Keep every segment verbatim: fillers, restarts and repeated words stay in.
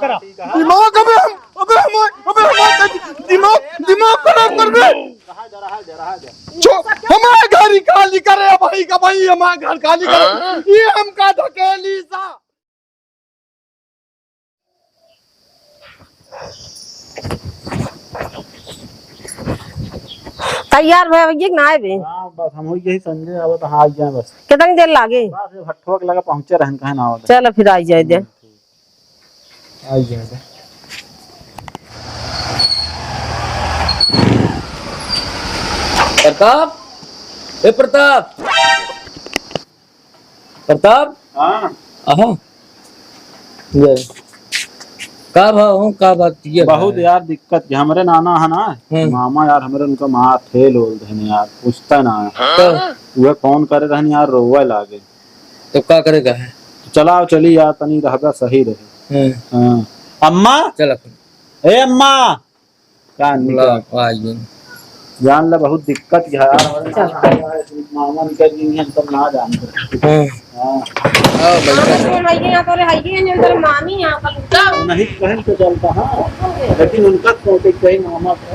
दिमाग अबे हम, अबे हम, अबे हम, दिमाग, दिमाग खराब कर दे। रहा जा, रहा जा, रहा जा। छो, हमारे घर ही खाली करे भाई का भाई, हमारे घर खाली करे। ये हमका धकेली सा। तैयार भए होइए कि ना आए बे? हाँ, बस हम होइए ही संजय, अब तो हाँ, आ गए बस। कितनी देर लागे? बस ये भट्ठुआ के लगा पहुँचे रहन, कहे ना आवत। चलो फिर आ जाए दे। आ गया था। प्रताप, ए प्रताप, प्रताप। हाँ। आहा। ये। का भा हो, का बात ये बहुत है? यार दिक्कत के, हमरे नाना है ना, हम्म। मामा यार, हमरे उनका मार ठेल होल रहने यार, पूछता ना है। तो? वह फोन करे रहने यार, रोवे लागे। तो का करे का है? चलाओ, चली यार, तनी रहबा सही रहे। हम्म। हाँ। अम्मा? चला फिर। ए अम्मा! का निकल? बुलाओ, आ गई। जान ले, बहुत दिक्कत है यार, हमारे चल। मामा, मामा निकल गई हैं, हम सब ना जानते। हाँ। हाँ। आओ, बैठो। हाँ, बैठो, बैठो। यहाँ पर है, ये अंदर मामी यहाँ पर। नहीं, कहन तो चलता, हाँ। लेकिन उनका तो कहीं मामा का।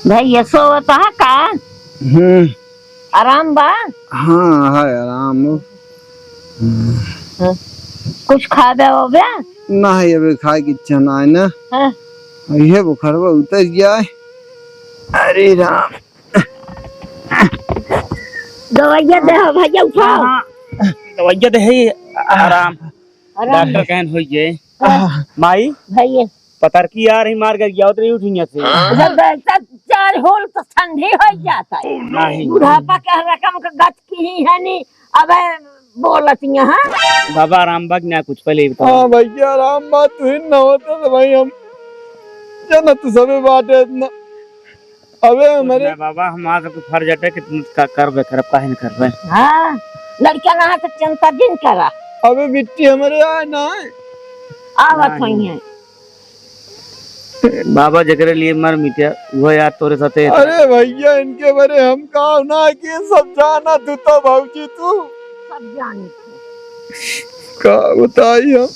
भैया सोवत हा का? हम्म। आराम बा? हाँ, है आराम। हम्म। हाँ। कुछ खाबे ओबे? नहीं, अबे खाए की इच्छा ना है ना। हाँ। ये बुखारवा उतर जाए। अरे राम। दवाइया दे हो भैया, उठाओ। हाँ, हाँ। दवाइया दे है, आराम। आराम डॉक्टर दे। कहन होइए। हाँ। माई, भैया। पतरकी आ रही, मार कर गया, उतरी उठी यहाँ से। जब बैठा चार होल तो ठंडी हो जाता है। नहीं। बुढ़ापा के रकम का गत की ही है नी, अबे बोलत यहाँ। बाबा आराम बा कि ना कुछ पहले ही बताओ। हाँ भैया, आराम बा, तू ही ना होता तो भाई हम जनत सबे बाटे इतना। अबे कुछ हमरे ना बाबा, हमार सबके फर्ज हटे कि तुम का करबे करब, काहे न करबे। हाँ, लड़का ना है तो चिंता जिन करा। अबे बिट्टी हमरे आए ना आए। आवत नहीं। होई हैं। बाबा जेकरे लिए मर मिटे, वो यार तोरे साथे। अरे भैया, इनके बारे हम का ना कि सब जाना तू तो भौजी तू। सब जानी। का बताई हम?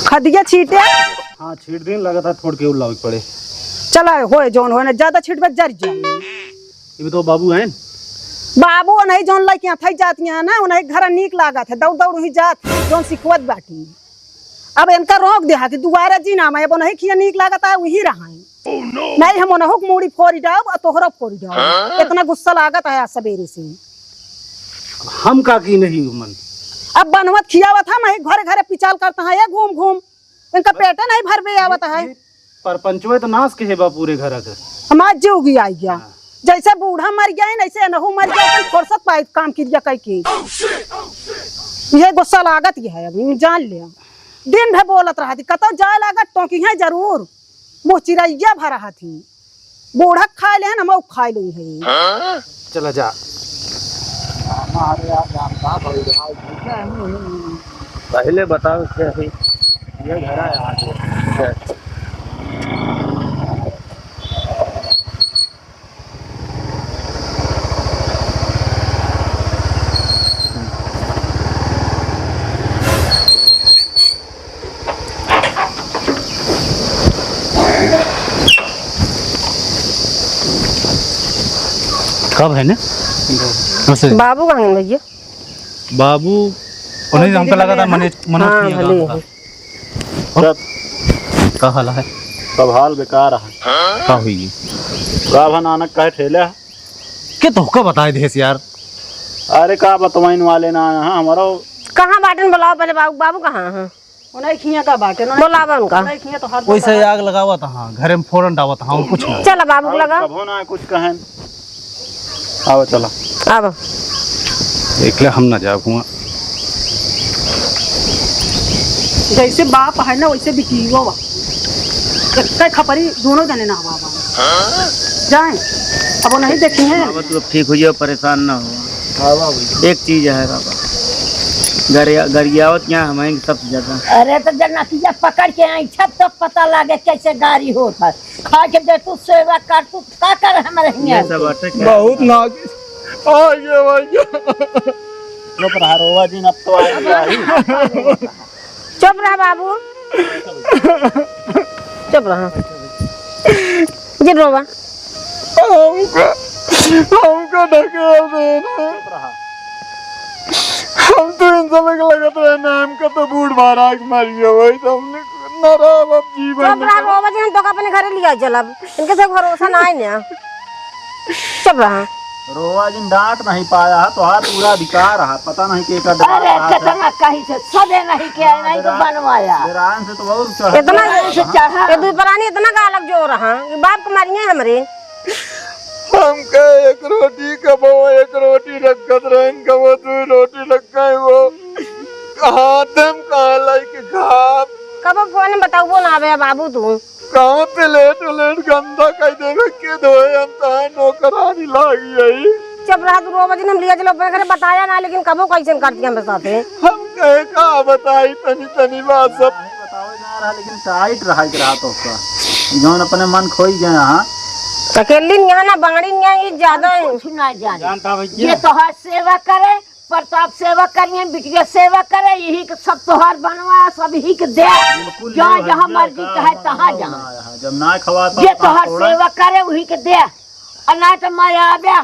खदिया छीटे? हाँ, छीट दिन, लगातार थोड़ के उल्लावे के पड़े। चला, होए जौन होए ना, ज्यादा छीट बस जर जाए। ये भी तो बाबू हैं। बाबू उन्हीं जौन लइके हथई जाती हैं ना, उन्हीं घर नीक लागत है, दौड़ दौड़ ही जात है, जौन सिखवत बाटी। अब इनका रोक दे हा कि दुबारा जी ना, मैं अब उन्हीं खिया नीक लागत है, वही रहा है। नहीं, हम उन्हों के मूड़ी फोरी डाब और तोहरा फोरी डाब। हाँ? इतना गुस्सा लागत है आज सवेरे से। हम का की नहीं मन। अब बनवत खियावत हम, यही घरे घरे पिचाल करता है, ये घूम घूम। इनका पेटे नहीं भर में आवत है। ये परपंचवे तो नाश के है बा पूरे घर के। हमार जीव भी आई गया। हाँ। जैसे बूढ़ा मर गया है, ऐसे एनहू मर गया, अपन फुर्सत पाई काम किरिया कई के। ये गुस्सा लागत ही है, अब जान ले। दिन भर बोलत रहती, कतौ जाए लागत, टोकी है जरूर। मुँह चिरैया भर रहती। बूढ़ा खाए ले है, हम खाए ले है। चला जा। पहले बताओ क्या है? ये घर है यहाँ पे। कब है ना? नमस्ते। बाबू कहाँ हैं भैया? बाबू, उन्हें हमको लगा था मने, मनोज हाँ, किया भले लगा था। हैं। और सब का हाल है? सब हाल बेकार है। का हुई? का भा नानक कहे ठेले है? के तोहका बताए देस यार? अरे का बतवाइन वाले ना है हमारा। कहाँ बाटन बुलाओ पहले बाबू, बाबू कहाँ हैं? उन्हें खिया का बाटे ना। बुलावा उनका। उन्हें खिया तो हर वैसे दफा आग लगावत हाँ, घरे में फोरन डावत हाँ, और कुछ ना। चला बाबू के लगा। कभो ना कुछ कहन। आवा चला। आवा। देख ले हम ना जाब हुआ। जैसे बाप है ना, वैसे बिटियो बा। एक खपरी दोनों जने ना हवा बा। जाए, अब वो नहीं देखी है। बाबा, तू अब ठीक हो जाओ, परेशान ना हो। हाँ बाबू। एक चीज है बाबा, गरिया-, गरियावत यहाँ हम हैं सबसे ज्यादा। अरे तो जब नतिया पकड़ के आई, छत तो पता लागे कैसे गारी होत है। खा के दे तू सेवा कर, तू का कर हमरे हियाँ? ये सब बातें क्या? बहुत नागिन। आ गया भाई। चुप रहा रोवा जिन, अब तो आ गया ही। चुप रहा बाबू, चुप रहा। जिन रोवा। हमका, हमका ढकेल देना। हम तो इन सब के लगत रहे ना, हमका तो बूढ़ महाराज मर गया, वही तो हमने ना रहा अब जीवन चुप में। रहा, रोवा जिन, हम तोका अपने घरे लिया चलब। इनके से भरोसा ना है ना। चुप रहा। रोवा जिन, डांट नहीं पाया है, तोहार पूरा अधिकार है, पता नहीं के का डांट अरे, रहा था। कितना कही थे, सदे नहीं के, हाँ, नहीं तो डेरा-, बनवाया। डेरान से तो बहुत चढ़ा इतना था। से चढ़ा। ये दुई परानी इतना गालक जो रहा, ये बाप के मारिए हमरे। हमका एक रोटी कबो एक रोटी रखत रहन, कबो दुई रोटी रखा है वो। हाथ में कहाँ लाई के खाब? कबो फोन में बताउबो ना आवे बाबू तू। कहाँ प्लेट उलेट गंदा कर देवे के धोए, हम तहां नौकरानी लागी है। चुप रहा तू, रोवा जिन, हम लिया चलो अपने घरे, बताया ना, लेकिन कबो कैसन करती हमरे साथे। हम कहे का बताई, तनी तनी बात सब। नहीं बतावे जा रहा, लेकिन टाइट रहा के रहा तो उसका। जौन अपने मन खोई गए हाँ। अकेली नहीं है ना, बाड़ी नहीं है, ये ज्यादा है। कुछ ना जाने। जानता भैया। ये तोहार सेवा करे, प्रताप सेवा करिए, बिटिया सेवा करे, यही के सब तोहार बनवा, सब ही के दे। बिल्कुल जहाँ, नहीं जहाँ भैया, मर्जी का कहे, हम तहाँ लोग जहाँ। ना आया है। जब ना खवा तो ये कहाँ तोहार तोड़ा? सेवा करे, वही के दे। और ना तो मैं आवे,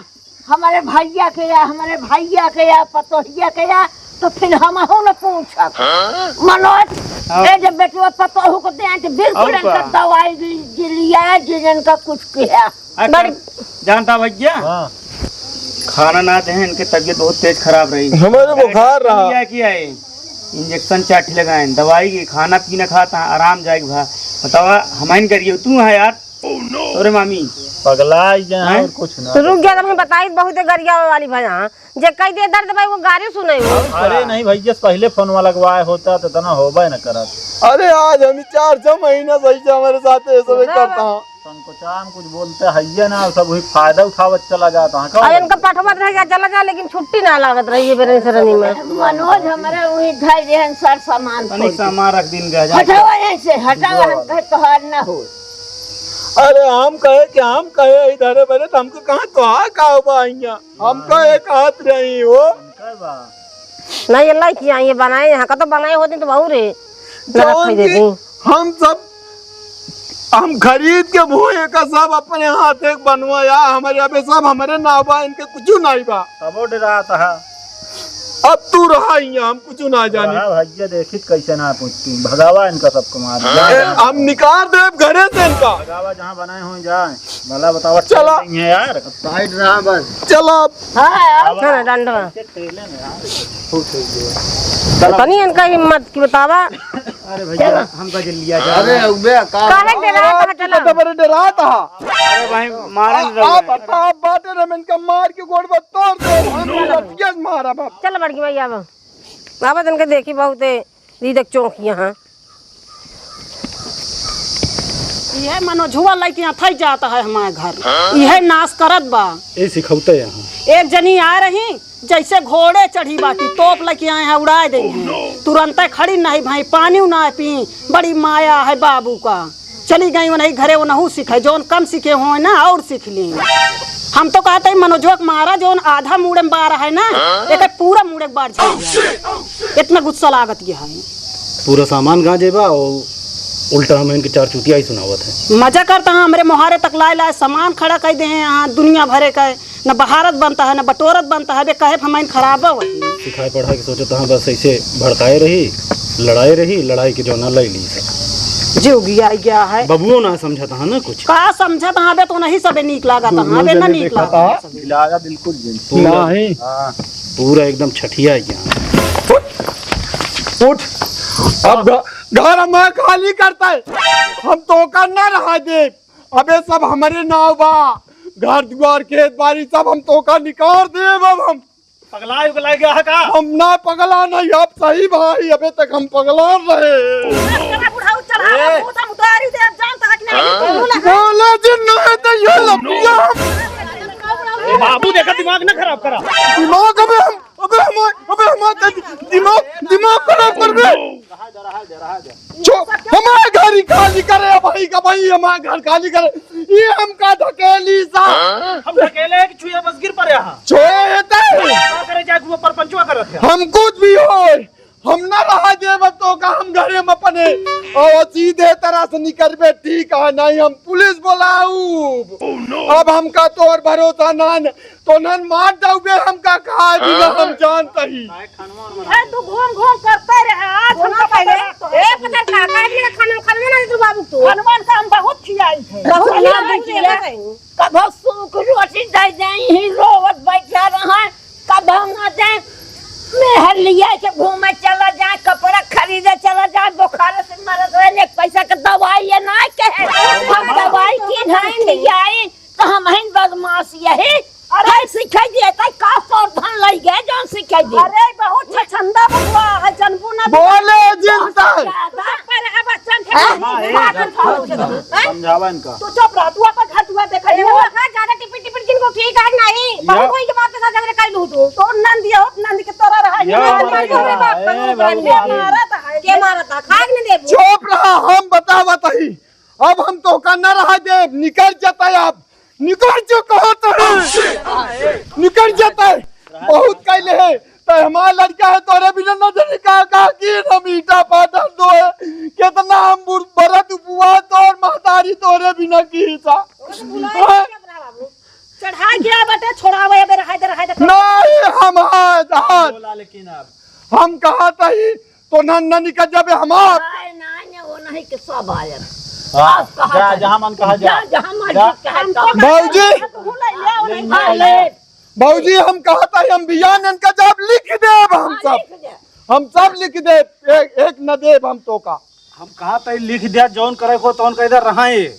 हमारे भैया के या, हमारे भैया के या, पतोहिया के या, तो फिर हम हो न पूछब। हाँ? मनोज, हाँ। ए जब बेटवा पतोहू को दे, तो बिल्कुल और इनका का? दवाई दी, दी लिया, जिन इनका कुछ किया। अच्छा, बड़ी जानता भैया? हाँ। खाना ना दे, इनके तबीयत बहुत तेज खराब रही। हमारे बुखार रहा। क्या किया है? इंजेक्शन चार ठे लगाए, दवाई की, खाना पीना खाता, आराम जाए भा। बतावा, हमाइन करियो, तू है यार। अरे मामी। पगला ही गया है हैं? और कुछ ना। तो रुक जा, तब हम बताई, बहुत गरियावे वाली भैया। जे कह दे दर्द भाई, वो गारी सुने हो। अरे नहीं भैया, पहले फोन वाला लगवाए होता तो इतना होबे न करत। अरे आज हम चार छह महीना सही से हमारे साथ ये सब करता है। संकोचा में कुछ बोलते हइये ना, सब वही फायदा उठावत चला जाता है। अब इनका पठवत रह गया, चला जा, लेकिन छुट्टी ना लागत रही है बेरे सरनी में। मनोज हमारे वही धर देहन सर सामान तनिक खोल के। सामान रख दिन गया जा। हटावा यहीं से, हटावा, हम कहे तोहार ना हो। अरे हम कहे कि हम कहे इधर बने तो हमको कहाँ तो आ का बा हियाँ? हमका एक हाथ रही हो। नहीं, ये लइकी आई, ये बनाए, यहाँ का तो बनाए होते तो बहुत रे। ना जौन रख की देती। हम सब, हम खरीद के भूए का सब अपने हाथ एक बनवाया, हमारे अबे सब हमारे नाव बा, इनके कुछ नहीं बा। तबो डरात है। अब तू रहा हियाँ, हम कुछ ना जाने। रहा भैया, देखित कैसे ना पूछती, भगावा इनका सबको मार। ए, हम निकाल देब घरे से इनका। भगावा, जहाँ बनाए हो जाए। भला बतावा, चला। नहीं है यार। साइड रहा बस। चला। हाँ, हाँ। चला, डंडवा। कैसे खेले में यार? तनी इनका हिम्मत की बतावा। अरे भैया, चला। हमका जे लिया जा। अरे, उबे का? काहे डरात है, चला। तो बड़े डरात है। अरे भाई, मारन आप, रहो। आप, आप बाटे ना, मैं इनका मार के गोड़ पर तोड़ दे। हम लठिया से मारा बाप। चल बड़की भैया, अब। अब इनके देखी बहुते। ई देख चौंकिया, हाँ। इहे मनोजुआ लइके यहाँ थई जात है हमारे घर। इहे नाश करत बा। ए सिखौते यहाँ। एक जनी आ रही, जैसे घोड़े चढ़ी बाटी, तोप लइके आए हैं, उड़ाए देई हैं। तुरंते खड़ी नहीं भई, पानी ना पी, बड़ी माया है बाबू का। चली गई उन्हीं घरे, उनहू सीखे, जौन कम सीखे होए ना, और सीख ली। हम तो कहते हैं मनोजवा के मारा, जौन आधा मूड़े में बार है ना, एके पूरा मूड़े के बार झाड़ दिया। इतना गुस्सा लागत गया है। पूरा सामान गांजे बा और उल्टा हम इनके चार चुटिया ही सुनावत है। मजा करता है, हमरे मोहारे तक लाए लाए सामान खड़ा कर दे हैं यहाँ दुनिया भरे का। न बहारत बनता है, न बटोरत बनता है, बे कहे हमाइन खराब है वही। सिखाए पढ़ाए के सोचत हाँ, बस ऐसे भड़काए रही, लड़ाए रही, लड़ाई के जो ना लई ली सब। जोगी आ गया है। बबुओ ना समझत हाँ ना कुछ। का समझत हाँ बे, तो नहीं सबे नीक लागत हाँ बे, ना नीक लागत हाँ सबे। लागा बिल्कुल जिन। पूरा, नहीं। हाँ। पूरा एकदम छठिया है यहाँ। उठ, उठ। अब घ-, घर हमारा खाली करता है, हम तोका ना रहा दे। अबे सब हमरे नाव बा, घर दुआर खेत बाड़ी सब हम तोका निकाल देब अब हम। पगला उगला गया है का? हम ना पगला नहीं, आप सही भाई, अबे तक हम पगला रहे। चला बुढ़ाऊ, चढ़ा ए। भूत हम उतारी दे, अब जानता है कि नहीं? हाँ? बोला है। बोले जिन नहीं तो ये लपिया। बाबू देखा, दिमाग ना खराब करा। दिमाग अबे हम, अबे हम, अबे हम दिमाग, दिमाग खराब कर दे। जो हमारे घर ही खाली करे भाई का भाई, हमारे घर खाली करे। ये हमका ढकेली सा। हम ढकेले हैं कि छुए बस गिर पड़े यहाँ। छुए है ते। का करे जाए, वो परपंचवा करत है। हम कुछ भी होय, हम ना रहा देब तोका, हम घरे में अपने और सीधे तरह से निकलबे, ठीक है? नहीं हम पुलिस बोलाऊ। अब हमका तोर भरोसा ना न, तो नन मार दउबे हमका खाए बिना, हम जानत ही। है तू घूम घूम करते रहे, आज हम तो पहले तो ए पता का, का भी खाना खाना ना तू बाबू तू। हनुमान से हम बहुत खियाई थे। बहुत खियाई थे। कभो सूख रोटी दे जाई ही रोवत बैठा रहा, कभो ना जाए। मेहर लिया के घूमे चला जाए, कपड़ा खरीदे चला जाए, बुखार से मरत रहे, एक पैसा के दवाई ये ना कहे। हम दवाई की नहीं लियाई, तो हम हइन बदमाश यही। अरे सिखाई दिए, तई का सावधान लई गए, जौन सिखाई दिए। अरे बहुत छछंदा बबुआ है, जनबू ना बोले जिनता। पर अब चंद हैं? माँ, ए, माँ, समझावा इनका। तू चुप रह, तू अपन घर दुआर देखा। अरे वो घर ज्यादा टिपिट टिपिट जिनको ठीक है कि नहीं? या- बहुत कोई के बात के साथ झगड़े कर लूँ तू। तो नंद ये हो, नंद के तोरा रहा। या ये हमारे मारी घर हमारे है, बाप का ए, बाबू, ये बाबू। मारा था, के मारा था, खाए नहीं देबू। चुप रहा, हम बतावत ही। अब हम तोका न रहा देब, निकल जाता है अब। निकल जो कहत है, निकल जाता है। बहुत कैले है, तो हमारा लड़का है, तोरे बिना न जाने का, का की हम ईटा पाटा दो है, कितना हम बुर-, बरत उपवास और महतारी तोरे बिना की सा। चढ़ा गया बटे, छोड़ावे, अबे रहाय दे, रहाय दे। नहीं, हम हाथ, हाथ। बोला लेकिन अब। हम कहा था ही, तो नन ननी का जब हमार। आए ना, ने वो नहीं के सब आए। हाँ, आप कहा जा, था। जहाँ मन कहा जा। जा, जहाँ मन जा। कहा हम जा। तो भौजी। तू ले ले, वो नहीं ले, खा ले। ले। भौजी, हम कहा था, हम बियान इनका जब लिख देब हम हाँ, सब। लिख दे। हम सब लिख देब, एक, एक न देब हम तोका। हम कहा था, लिख दिया, जौन करे को तौन कह दे रहा है।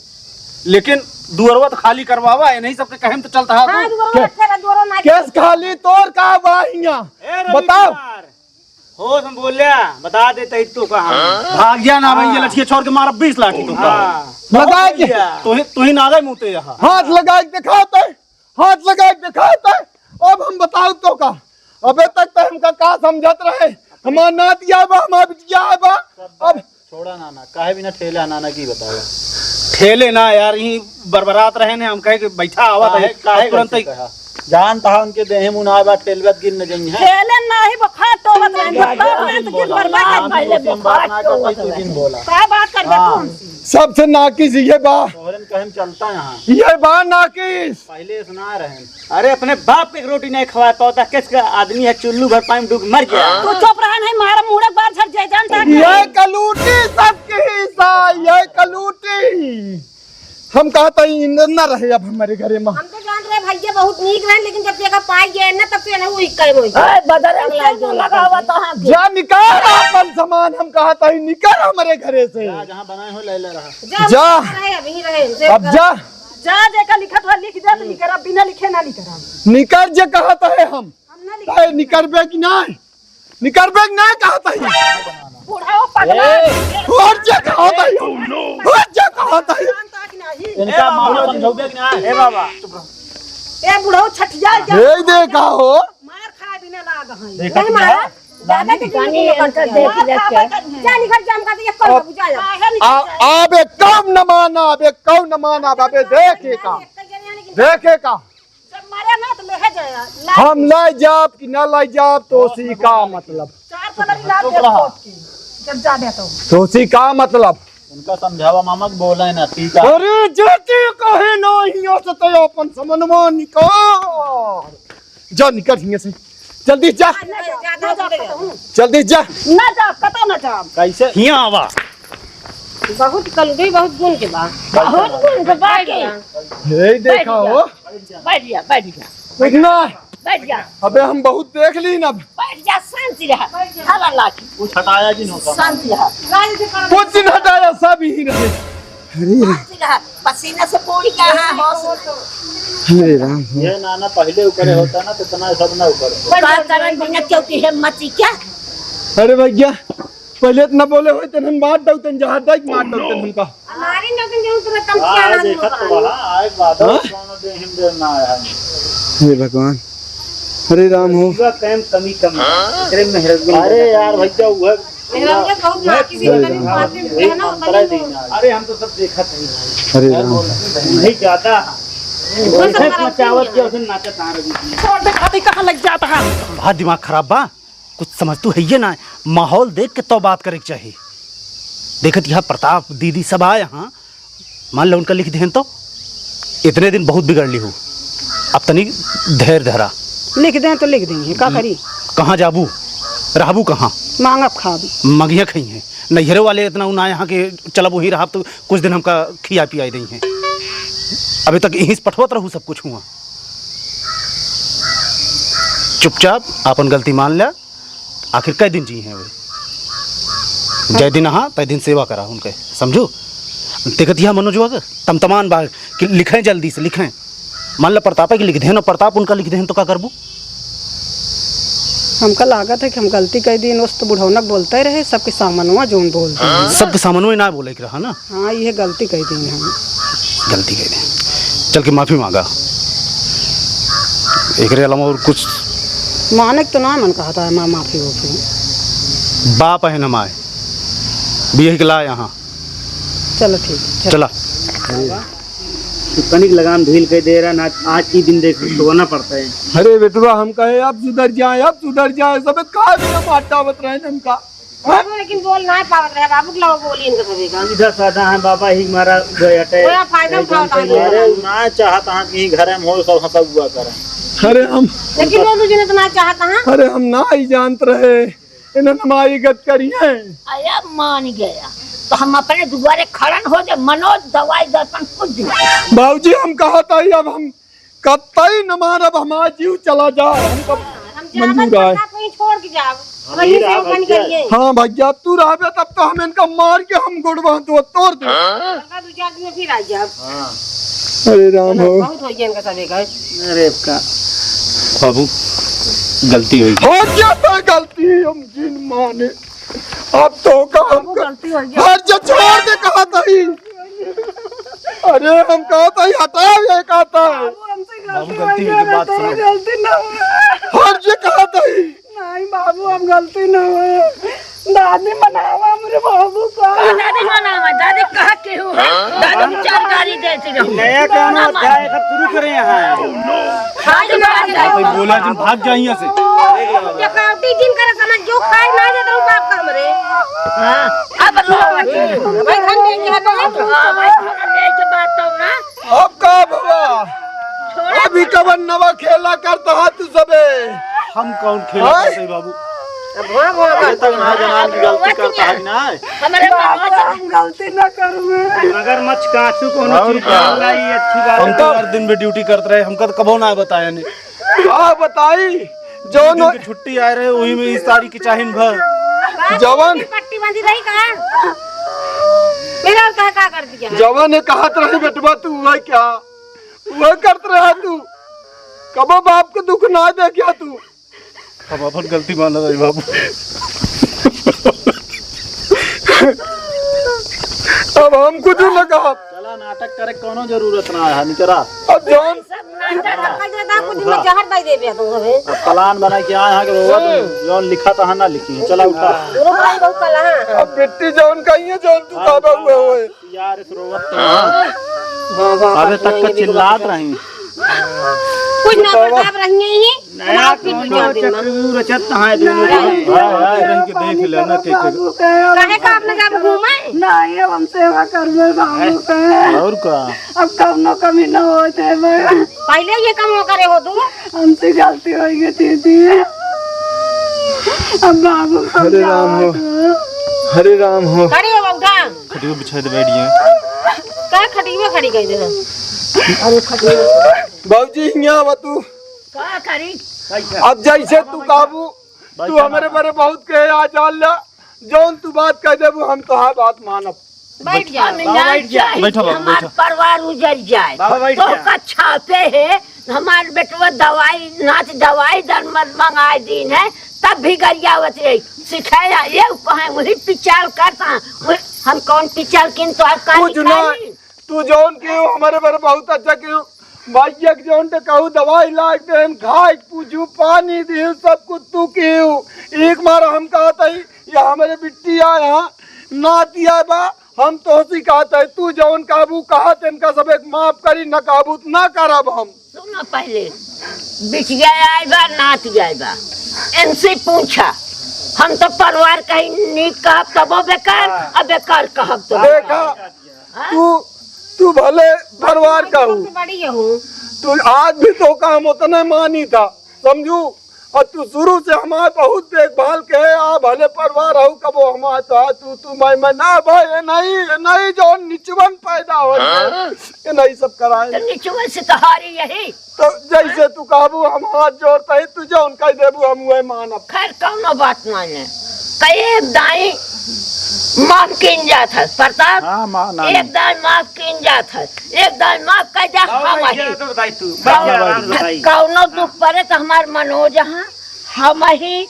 लेकिन दुअरवा तो खाली करवावा है, नहीं सबके कहे में तो चलता है हाँ, तो। दुअरवा के-, अच्छा, दुअरवा ना केस खाली तोर का बा हियाँ? ए, बताओ। रविकुमार। होश में बोल्या, बता देते ही तो कहा। भाग गया ना भाई, ये हाँ। लठिया छोड़ के मारा बीस लाठी तो हाँ। लगा के। तू ही, तू ही ना गए मुँह ते यहाँ। हाथ लगा के दिखाओ तो, हाथ लगा के दिखाओ तो। अब हम बताओ तो का, अबे तक तो हमका का समझत रहे, हमार नातिया बा, हमार बिटिया बा। अब छोड़ा नाना, काहे बिना ठेले नाना की बतावा। ठेले ना यार, यहीं बरबरात रहे ने, हम कहे कि बैठा आवा काहे, तो काहे तुरंत कैसे ही कहा? जानता है उनके देहे मुनाए बा, ठेलबत गिर न जइहे। ठेले नाही बुखार टोवत रहे, बुखार टोवत रहे, गिर बरबरात। पहले बुखार टोवत रहे। का बात कर बे तू हाँ। हमसे? सबसे नाकिस ये बा। तोहरन कहे में चलता यहाँ। ये बा नाकिस। पहले से ना रहे। अरे, अपने बाप के रोटी नहीं खवाए पावता, किस का आदमी है, चुल्लू भर पानी में डूब मर गया। तू चुप रहा, नहीं मारा मुड़क बार झड़ जाए, जानता है? ये कलूटी सबके हिस्सा, ये कलूटी। हम कहता ही न, न रहे अब हमारे घरे में। हम तो जान रहे भैया बहुत नीक रहे, लेकिन जब से एका पाई गए ना, तब से ना वो इक्का ही मोई। ए, बदरे अगला क्यों जो लगावा तो हाँ के? जा निकाल अपन सामान, हम कहता ही निकल हमारे घरे से। जा, जहाँ बनाए हो, ले ले रहा। जा, जा। रहे, अभी रहे, उनसे अब कर। जा। जा, जेका लिखत हुआ लिख दे, तो निकरा, बिना लिखे ना निकरा। निकर जे कहत है हम। हम ना लिखे। काहे निकरबे कि नाय? निकरबे कि नाय कहत है? बुढ़ाओ पगला। ए। और जे कहत है? और जे कहत है? जानता कि नहीं? इनका ए बाबा। मामला समझाओगे कि नाय? ए बाबा। ए बुढ़ाओ छठिया जा। ए देखा हो। मार खाए बिना लाग हैं। देखा नहीं कि मारा? नाय? ज्यादा के जानी जिंदगी इनका करती है। देख मार लेते। खाए कर हैं। जा निकल जा, हमका तो ये कर अब बाबू, जा, जा। आ, अब एक काम न माना, अब एक काम न माना, अब अबे देखे का। देखे का। जब मरे ना तो ले जाया। हम लाई जाब कि ना लाई जाब, तो सी का मतलब। चार पलट ला दे कोट की, जब जाबे तो। तो सी का मतलब? उनका समझावा मामा के बोला है ना, ठीक है। अरे, जेते कहे ना हियाँ से तो अपन समनवा निकाल। जा निकल हियाँ से। जल्दी जा। ना जा, ना जा, कतहूँ। जल्दी जा। ना जा, कतहूँ ना जा। कैसे? हियाँ आवा। बहुत कलुटी, बहुत गुण के बा। बहुत गुण के बा के। हे देखा हो। बैठ जा, बैठ जा। कुछ ना। बैठ जा। अबे हम बहुत देख ली ना। बैठ जा, शांति रहा। हवा लागी। कुछ हटाया जी नौका। शांति रहा। कुछ दिन हटाया, सब यही रहे। अरे राम। पसीना से पूरी कहाँ होश। अरे राम हो। ये नाना पहले ऊपर होता ना तो इतना सब ना ऊपर। का करन बिना क्यों की हिम्मत ही क्या? अरे भैया, पहले इतना बोले होते हम मार दउतन, जहाँ तक मार दउतन हमका। हमारी नौकरी जो तुरंत हम क्या आज हाल देखत होगा? तो वहाँ आए बादल हाँ? कौनो दे हिम दे ना आया है। हे भगवान, हरे राम हो। पूरा टाइम कमी कमी। एकरे मेहरबानी। अरे यार भैया, वो मेहरबानी बहुत ना, किसी ने कभी बात नहीं किया ना, मंत्रा बनी दीना। अरे हम तो सब देखत नहीं। हरे राम। नहीं ज्यादा। वो सब खराब मचावत नहीं है। छोड़ दे, खाते कहाँ लग जाता है? बहुत दिमाग खराब बा। कुछ समझ तू है ये ना, माहौल देख के तो बात करे के चाही। देखत यहाँ प्रताप दीदी सब आए यहाँ, मान लो उनका लिख देहन तो इतने दिन बहुत बिगड़ ली हो, अब तनी धैर्य धरा। लिख दें तो लिख देंगे, का करी? कहाँ जाबू, रहबू कहाँ? मांगब खाब। मंगिया खई हैं, नैहरे वाले इतना उना यहाँ के चलब वहीं रहब तो कुछ दिन हमका खिया पियाई दई हैं। अभी तक यहीं से पठवत रहू सब कुछ हुआ। चुपचाप आपन गलती मान ल्या। आखिर कै दिन जी हैं वे? जय दिन हाँ, तय दिन सेवा करा उनके, समझू? देखत यह मनोजवा के तमतमान बा कि लिखें, जल्दी से लिखें। मान ला प्रतापे के लिख देहन, प्रताप उनका लिख देहन तो का करबू? हमका लागत है कि हम गलती कइ दीन, उस तो बुढ़ौनक बोलते रहे, सबके सामनवा जोन बोलते हैं। सबके सामनवा ना बोले के रहा ना। हाँ, ये गलती कइ दी हम। गलती कइ दी। चल के माफी मांगा। एकरे अलावा और कुछ? माने के तो ना मन कहता है, माँ माफी होफी। बाप है न माए। बियही के ला यहाँ। चलो ठीक है, चलो। चला। तू तनिक लगाम ढील कइ दे रहा ना, आज की दिन देख तो ना पड़ता है। अरे बेटवा, हम कहे अब सुधर जाए, अब सुधर जाए, सब का बिना मार डावत रहे हमका। बाबू लेकिन बोल ना पावत रहे, बाबू के लाओ बोली इनका सभी का। सीधा साधा है बाबा, ही मारा गया टे। कोई फायदा उठावत है। अरे ना चाहत हाँ कि घरे में हो सब हंसा हुआ करे। अरे हम लेकिन वो दूसरे तो ना चाहत हाँ। अरे हम ना ही जानत रहे, इन्हें हमारी गत करी है। अरे मान गया तो हम अपने दुआरे खड़न हो जाए, मनोज दवाई दर्पण कुछ भी। बाबूजी हम कहत ही अब हम कतई न मारब, हमार जीव चला जा, हमका हम जाबत मंजूर आए। पता कोई छोड़ के जाब। हम वहीं ही से रहब उठन भैया। करिए। हाँ भैया, तू रहबे तब तो हम इनका मार के हम गोड़वा तो तोड़ दे। हाँ। दू चार दिन में फिर आ जाब। हाँ। अरे राम चलो, हो। बहुत हो गया इनका सब एक है। अरे का बाबू, गलती हो गई। हो गया तो गलती हम जिन माने। अब तो का हम बाबू, गलती हो गया। हट जा, छोड़ दे, कहा तही। अरे, हम कहा तही, हटाओ, ये कहा तही। बाबू, हमसे बाबू, गलती गलती हो गई, बात सुनो। गलती ना हुआ। हट जे, कहा तही। नहीं बाबू, हम गलती ना हुए। दादी मनावा हमरे बाबू का। दादी मनावा, दादी कहा केहू है? दादी चार गाली देती रहू। नया कौनो अध्याय अगर शुरू करे यहाँ। खाई ना दे। कोई बोला जिन भाग जा यहाँ से। चकावटी जिन करे समझ जो खाई ना दे तो बाप का हमरे। हाँ, अब लो। भाई घर में क्या तो है? हाँ, भाई घर में के बात तो ना। अब का भवा? छोड़ा। अभी कवन नवा खेला करता है तू सबे? हम कौन खेला हाँ? करते हैं बाबू? अब हाँ, हाँ, अबे तक ना जनान की गलती करता है ना। हमारे बाबा से हम गलती ना करूँ। मगरमच्छ काचू कोनो और चीज का? बोल रहा है, ये अच्छी बात हम है। तो हर दिन भी ड्यूटी करते रहे, हमका तो कबो ना बताया नहीं। का बताई? जौन दिन की छुट्टी आए रहे, वही में इस तारीख की चाहिन भर। जवन पट्टी बांधी रही का? मेरा और कहा का कर दिया? जवन ये कहत रही बेटवा, तू वह क्या? वह करत रहा तू? कबो बाप के दुख ना देखा तू? हम अपन गलती मानत हई बाबू। अब हम कुछ न कहब। चला, नाटक करे कोनो जरूरत ना है, निकरा। अब जौन सब नाटक कर दे, ना कुछ में जहर दे देबे तू हमें। अब प्लान बना के आए हैं कि रोवा तू, हम्म। जौन लिखा था ना लिखी है। चला उठा। दोनों भाई बहुत कला है। अब बिट्टी जौन कही है, जौन तू हाँ, कहबा हुए हाँ, होए। यार, इस रोवत तो हाँ। हाँ, हाँ, अबे तक का चिल्लात रही। कुछ ना बतावा। प्रताप रही है ही। नया बनाओ फिर कौनो दो चार दिन में। चक्रव्यूह रचत है दोनों नहीं। के। हाँ, हाँ, रंग के देख लेना के, के। बाबू के हम काहे का अपने जाब घूमे? नहीं, अब हम सेवा करबे बाबू के। और का? अब कौनो कमी न हो देबे। पहले ये काम करे हो तू। हमसे गलती हो गई दीदी। अब बाबू को हरे राम हो। समझाओ। हरे राम हो। खड़ी हो, उठा। खटियो बिछा दे, बैठ गया। का खटियो खड़ी कर दे? अरे खटियो। बाबूजी, हियाँ आवा तू। का करी? अब जैसे तू काबू, तू हमरे बरे बहुत कहे, आ जान ला, जौन तू बात कह देबू, हम तोहार बात मानब। बैठ जा। हम बाबा, ना बैठ जा। चाही बैठो कि बाबा, हमार बैठो। परिवार उजर जाए। बाबा, बैठ जा। तोहका छापे है, हमार बेटवा दवाई, नाथ दवाई दर मत मंगाए दीन है, तब भी गरियावत रही। सिखाया ये कहें, वही पिचाल करता, वही, हम कौन पिचाल किन तो आप का कुछ ना, निकाली? तू जौन कियो, हमरे पर बहुत अच्छा कियो। भैया के जौन ते कहू, दवाई लाग देन, खाए के पूछू, पानी दियो, सब कुछ तू कियो। एक बार हम कहत हई, या हमरे बिट्टी आया, नाती आए बा, हम तोहसी कहत हई, तू जौन कहबू, कहत इनका सब एक माफ करी, न कहबू, त ना करब हम। सुनो पहले, बिटिया आए बा, नाती आए बा, इनसे पूछा। हम तो परिवार कहीं नीक कहब तबो बेकार, हाँ। अब बेकार कहब तो देखा, बेकार। हाँ? तू, तू भले परिवार का हूँ। सबसे बड़ी हूँ। तू आज भी तो काम उतने मानी था, समझू? और तू शुरू से हमारे बहुत देखभाल के, आ भले परिवार हो, कबो हमारे तो आ, तू, तू, मैं, मैं, ना भाई, ये नहीं, ये नहीं, जो निचवन पैदा हो, हाँ? ये नहीं सब कराए। तो निचवन से तो हारी यही। तो जैसे तू कहबू, हम हाथ जोड़ते ही, तू जौन कह देबू, हम वह मानब। खैर, कौनो बात ना है। कई एक दाई माफ कीन जात है, प्रताप। हाँ, माँ, ना, एक ना। दाई माफ कीन जात है, एक दाई माफ कर जा, बाबू, हम मैं वही। क्या तो बताई तू, बाबू, बाबू, आराम से बताई। कौनो दुख पड़े तो हमार मनोज हाँ, हम ही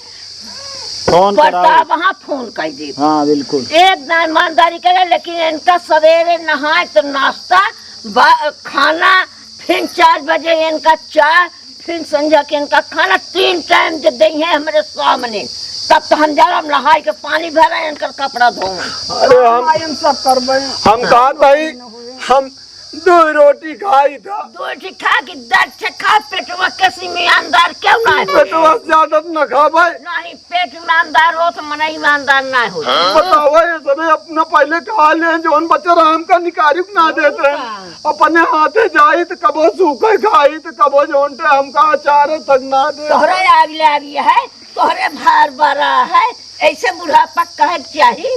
फोन कराओ। प्रताप हाँ, फोन कर दे। हाँ, बिल्कुल। एक दाई ईमानदारी करे, लेकिन इनका सवेरे नहाए तो नाश्ता, बा-, खाना, फिर चार बजे इनका चाय, फिर संझा के इनका खाना, तीन टाइम जे देइहैं हमरे सामने, तब तो हम जाब नहाई के पानी भरा, इनकर कपड़ा धोए। अरे हम, हम सब करबे। हम कहा था ही, हम दो रोटी खाई था। दो रोटी खा के दर्द से खा, पेटवा कैसी में अंदर क्यों ना है? पेटवा से ज्यादा तो ना खाबे। नहीं, पेट ईमानदार हो तो मन ईमानदार ना हो। बतावा, ये सबे अपना पहले खा ले, जौन बचे रहा हमका निकारिक ना देत रहे। हाँ। अपने हाथे जाई तो कबो सूखे खाई तो कबो जौन ते हमका अचार तक ना दे। तोहरे आग लागी है, तोहरे भार बड़ा है, ऐसे बुढ़ापा कहे के चाही?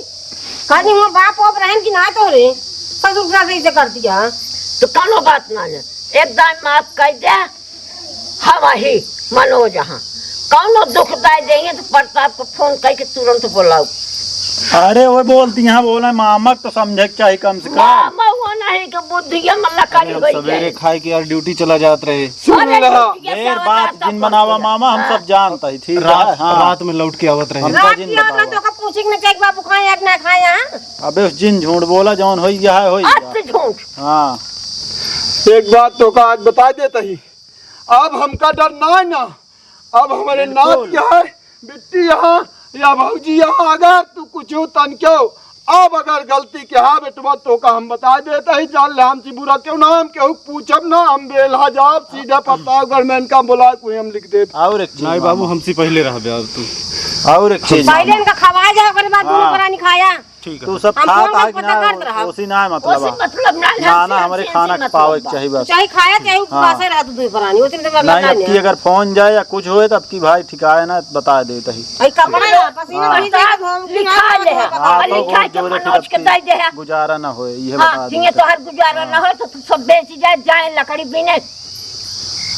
कहीं वो बाप ओप रहन कि ना तोहरे ससुर सास ऐसे कर दिया। तो कौनो बात ना है, एक दाई माफ कर दे। हम ही मनोज हाँ, कौनो दुख दाई देंगे तो प्रताप को फोन करके तुरंत बुलाओ। अरे वो बोलती यहाँ बोले मामक तो समझे के चाही कम से कम। मामा वो नहीं के बुद्धिया में लकड़ी अरे, हम होई सवेरे जाए। खाए के यार ड्यूटी चला जात रहे। सुन अरे, रहा। ड्यूटी के ढेर सेवा बात करता जिन बनावा पड़ता। मामा, हम हाँ। सब जानता ही, ठीक रात, है, हाँ। रात में लौट के आवत रहे। हमका रात जिन की आवत रहे बतावा। तो ओका पूछी कि ना, "चेक बाबू खाए या कि ना खाए, हाँ?" अबे उस जिन झूठ बोला, जौन होई गया है, होई गया। अत झूठ। हाँ। एक बात तो का आज बता देता ही, अब हमका डर ना है ना, अब हमारे नात बिल्कुल। क्या है, बिट्टी यहाँ या भौजी यहाँ, अगर तू कुछ तन क्यों, अब अगर गलती के हाँ बेटवा, तो का हम बता देता ही, जान ले हमसे बुरा क्यों ना, हम क्यों पूछब ना, हम बेल्हा जाब सीधा प्रतापगढ़ में इनका बुला कोई हम लिख देब। और एक चीज नहीं बाबू, मामा। हमसे पहले रहबे अब तू। और एक चीज पहले मामा। इनका खवाया जाए, ओकरे बाद दोनों हाँ। परानी खाया। ठीक है। तू सब हम खात कौन है कि पता ना, करत रहा? ओसी ना मतलब ओसी है। मतलब ना, ना, ना, हमसे, हमरे हमसे खाना मतलब खपावे के बा। चाही बस। चाहे खाया, चाहे हाँ। उपवासे रहा तू दुई परानी, ओसी मतलब नहीं, ना अब की है। अगर फोन जाए या कुछ होए, तो अब की भाई ठिकाए ना, बता देता ही। भाई कपड़ा ना, पसीना हाँ। बही जाए, धो, लिखा ले है। हाँ, और तो लिखा के जोरे मनोज के फिर दे दे है। गुजारा ना होए, ये हाँ, बता जिंगे देता। तोहर गुजारा ना होए, तो तू सब बेच जाए, जाए लकड़ी बीने।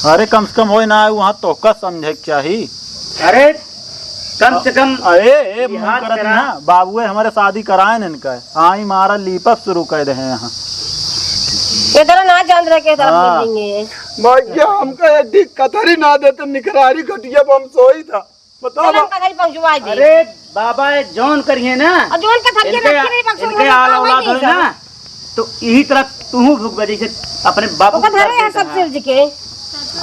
अरे, कम से कम होए ना, वहाँ तोहका समझे के चाही। अरे, कम से कम अरे, ए, ये मुंह हाथ करत करा। ना, बाबुए हमरे शादी कराए न इनका। आई मारा लीपस शुरू कर दे हैं यहाँ। ये तरह ना जान रहे के तरफ हाँ। मिलेंगे। भाई, ये हमका एक ढीक कथरी ना देते, निखरारी खटिया पर हम सोई था। बताओ चलन बा- कथरी पहुंचवाई दे। अरे, बाबा, ये जौन करिए ना, और जौन कथरी इनके, रखी रही, बक्सों इनके में आल बताओ औलाद नहीं होई ना, सब। तो यही तरह तू भुगबे जैसे अपने बाबू ओकर के धरे साथ है सब करता है। सिर जी के।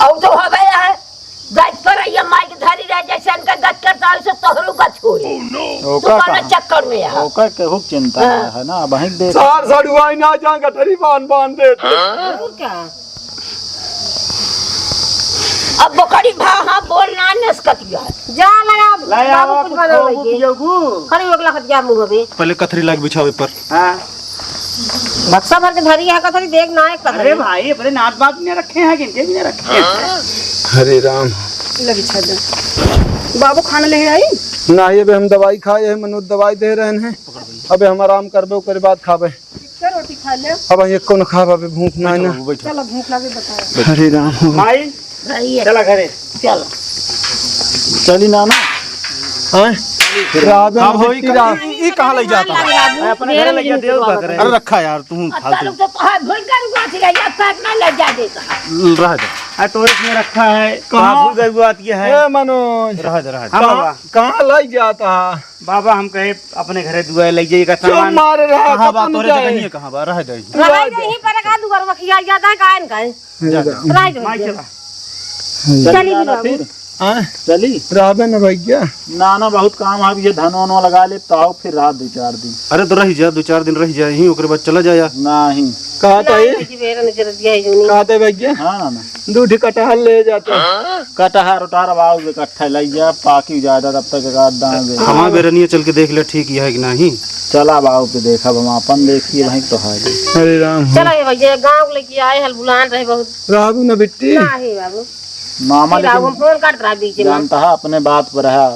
और तो हवे है, गज पर ये माइक धरी रहे, जैसे इनका गज करता है, वैसे तोहरो गज होई। ओका तू कौन कहाँ? चक्कर में है? ओका केहू के चिंता हाँ। ना है ना, वहीं देख। सार सड़ुआई ना जा, गठरी बांध बांध देत। और क्या? अब बकरी भा, हाँ, बोल ना नसकतिया। जा लगा, ला बाबू आवा, कुछ कुछ बना खाओ, लेके। पियोगू। खड़ी हो गला खटिया मुंह में। पहले कथरी लाग बिछावे पर। हाँ। बक्सा भर के धरी है कथरी, देख ना एक कथरी। अरे भाई, अपने नात बात में रखे हैं, किनके भी नहीं रखे हैं। हरे राम। ले बिछा दे। बाबू खाना ले आई? ना, ये बे हम दवाई खाए हैं, मनोज दवाई दे रहे हैं। अबे हम आराम करबे, ओकरे बाद खाबे। एक रोटी खा ले। अब ये कौन खाबे, अबे भूख ना है ना। बैठो, बैठो। चलो, भूख लगे बताओ। हरे राम हो। माई, आइए। चला घरे। चलो। चली नाना। हाँ? राबे अब में होई बिट्टी का? राब। ई, ई कहाँ ले जाता है? अपने घर ले जा, देव का करे। अरे रखा यार, तू अब फालतू। तालुक तो तोहार भूल कर हुआ थी, या पैक ना लग जा देता। रह जा। आ, तो इसमें रखा है। कहाँ? बाबू गए हुआ आती है। ए मनोज। रह जा, रह जा। हाँ, कहाँ, बाबा। कहाँ लाई जाता है? बाबा, हम कहे अपने घरे दुआ ले जाइए का चुप सामान। मारे रहा, कहाँ बा? कतन तोरे जाए? जगह नहीं है, कहाँ बा? रह जाइए। रह जा। यहीं पर का दुआ रखिया जाता है, काहे न काहे? जा, जा। राय दो माई भैया। चला। चली भी बाबू। फिर? हाँ? चली? रहबे न भैया। ना, ना, बहुत काम है, अब ये धन वन लगा ले, तो आओ फिर रात दो चार दिन। अरे तो रह जा, दो चार दिन रह जा यहीं, ओकरे बाद चला जा यार। नहीं। कहा था नहीं, ये? नहीं, मेरा नजर दिया है जो नहीं। कहा था भैया? हाँ, ना, ना। दो ठी कटहल ले जाते। कटहर उटहर अब आओ, इकट्ठा लग जा, पाकी ज्यादा, तब तक एक आध दाना दे। हमार बेरनिया चल के देख ले, ठीक है कि नहीं? चला बाबू पे देखा, हम अपन देखिए भाई तो है। हरे राम हो। चला ये भैया, गाँव के लेके आए हल, बुलान रहे बहुत। रहबू ना बिट्टी? नाही बाबू। मामा फिर लेकिन आओ, हम फोन करत रहा बीच में। जानता है, अपने बात पर है,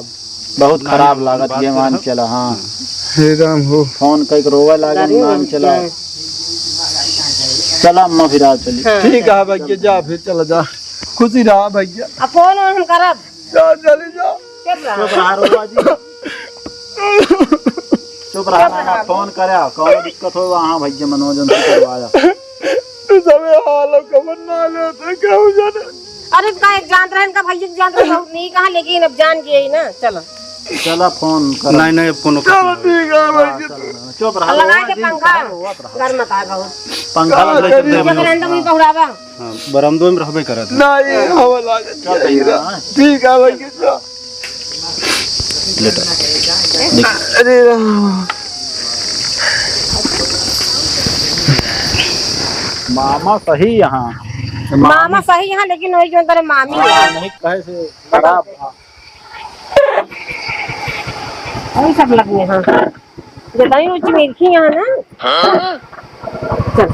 बहुत नहीं, खराब हम लागत बात ये पर मान है। चला, हाँ। हे राम हो। फोन कइके रोवे लागे, गर्मी मान बहुत चला। है। चला अम्मा, फिर आ चली। हाँ, ठीक चला। है भैया, जा फिर, चला जा, खुशी रहा भैया। अब फोन वोन हम करब। जा, चली जा। चुप रहा। चुप रहा, रोवा जी। चुप रहा, चुप रहा। फोन करे, कौनो दिक्कत हो, वहाँ भैया मनोज उनसे करवाया। तू सबे हाल खबर ना लेते, कहूँ जाने। अरे, का एक जान रहे, इनका भैया के जान रहे, बहुत नहीं कहा, लेकिन अब जान गए ही ना, चलो। चला, फोन कर। नहीं, नहीं, अब कोनो चलो, ठीक है, हाँ, भैया। चलो, चुप रहा, लगा रोवा के जी, पंखा, रोवत रहा। घर मत आ, बहुत। पंखा का लगा के करी? दे, जब रंडम ही पहुड़ावा। हाँ, बरामदो में रहबे करत है। नहीं, हवा लागत चल, जाई ठीक है, रहा। हाँ। ठीक है, भैया, चल। लेटा। देख। अरे राम। मामा सही यहाँ। मामा सही यहाँ, लेकिन वही जो अंदर मामी हाँ, है। नहीं कहे से खराब। वही सब लगे हैं। जतनी ऊँची मिर्ची यहाँ ना। चल।